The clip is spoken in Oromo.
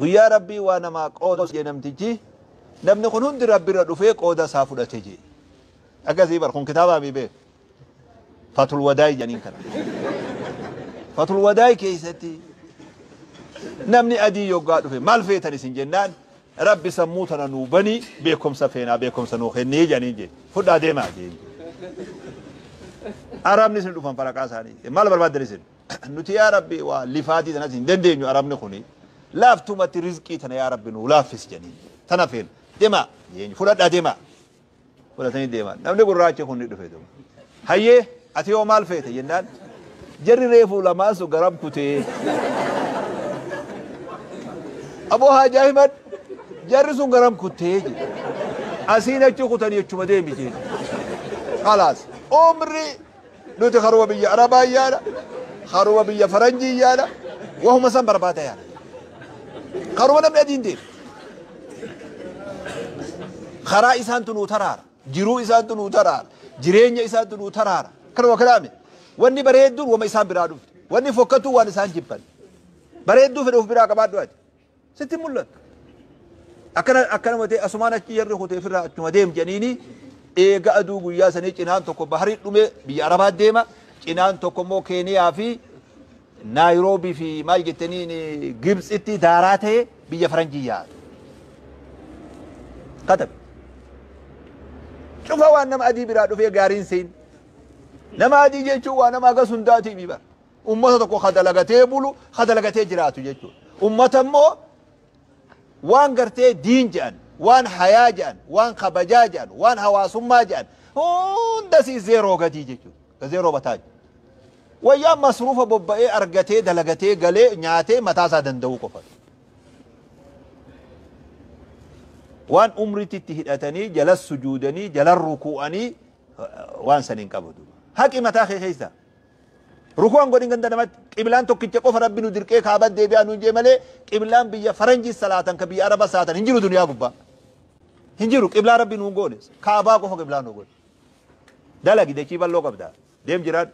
Guyyaa Rabbii waa namaa qoodu jee namtichi, namni kun hundi Rabbirra dhufee qooda isaa fudhate jee. Akkasii bar kun kitaabaa mi beek. Fatul Wadaay jedhaniin kana. Fatul Wadaay keessatti namni adii yoggaa dhufe maal feetan isin jennaan, Rabbi sammuu tana nuu banii, beekumsa feenaa, beekumsa nuu kennii jedhaniin jee. Fudhaa deemaa jee. Arabni isin dhufan faraqaa isaanii. Maal barbaaddan isin? Nuti yaa Rabbi waa lifaatii tanas hin dandeenyu, Arabni kuni laaftumatti rizqii tana yaa Rabbi nuu laaffis jedhaniin. Tana feena. Deemaa jeen, fudhadhaa deemaa. Fudhatanii deeman. Namni gurraachi kun ni dhufe duuba. Hayyee, ati yoo maal feete jennaan, jarri reefuu lamaan sun garam kutee. Aboo haajaa himan, jarri sun garam kuttee jedhe. Asiin achi kutanii achuma deemi jeen. Khalaas. Umri nuti karuma biyya Arabaa yaada, karuma biyya Faranjii yaada, wahuma san barbaada yaada. Karuma namni adiin deemu. Karaa isaantu nuu taraara. Jiruu isaantu nuu taraara. Jireenya isaantu nuu taraara. Kanuma kanaame. Wanni bareedduun wama isaan biraa dhufte. Wanni fokkatuun waan isaan jibban. Bareedduu fedhe of biraa qabaadhu ati. Sitti mul'atu. Akkana akkanuma ta'e asumaan achi jarri kutee ofirraa achuma deem jedhaniini eega aduu guyyaa sanii cinaan tokko baharii dhume biyya Arabaa deema, cinaan tokko immoo Keeniyaa fi Naayiroobii fi maal jettaniin Gibxitti daaraa ta'e biyya Faranjii yaa'atu. Katabe. Cufa waan nama adii biraa dhufee gaariin seen. Nama adii jechuun waan nama hagas hundaatii bara. Ummata tokko ka dalagatee bulu, ka dalagatee jiraatu jechuudha. Ummata immoo waan gartee diin jedhan, waan hayaa jedhan, waan kabajaa jedhan, waan hawaasummaa jedhan hunda si zeeroo gadii jechuudha. Zeeroo bataa. Wayyaa masruufa bobba'ee argatee dalagatee galee nyaatee mataa isaa danda'uu qofa. Waan umriitti itti hidhatanii jala sujuudanii jala ruku'anii waan san hin qabu. Haqi mataa kee keessa. Ruku'an godhin ganda namatti, qiblaan tokkicha qofa Rabbi nu dirqee Kaaba deebi'aa nuun jee malee, qiblaan biyya Faranjii salaatan ka biyya Araba salaatan hin jiru duniyaa gubbaa. Hin jiru, qiblaa Rabbi nuun goone. Kaabaa qofa qiblaa nu godhe. Dalagi, dachii bal'oo qabda. Deem jiraadhu.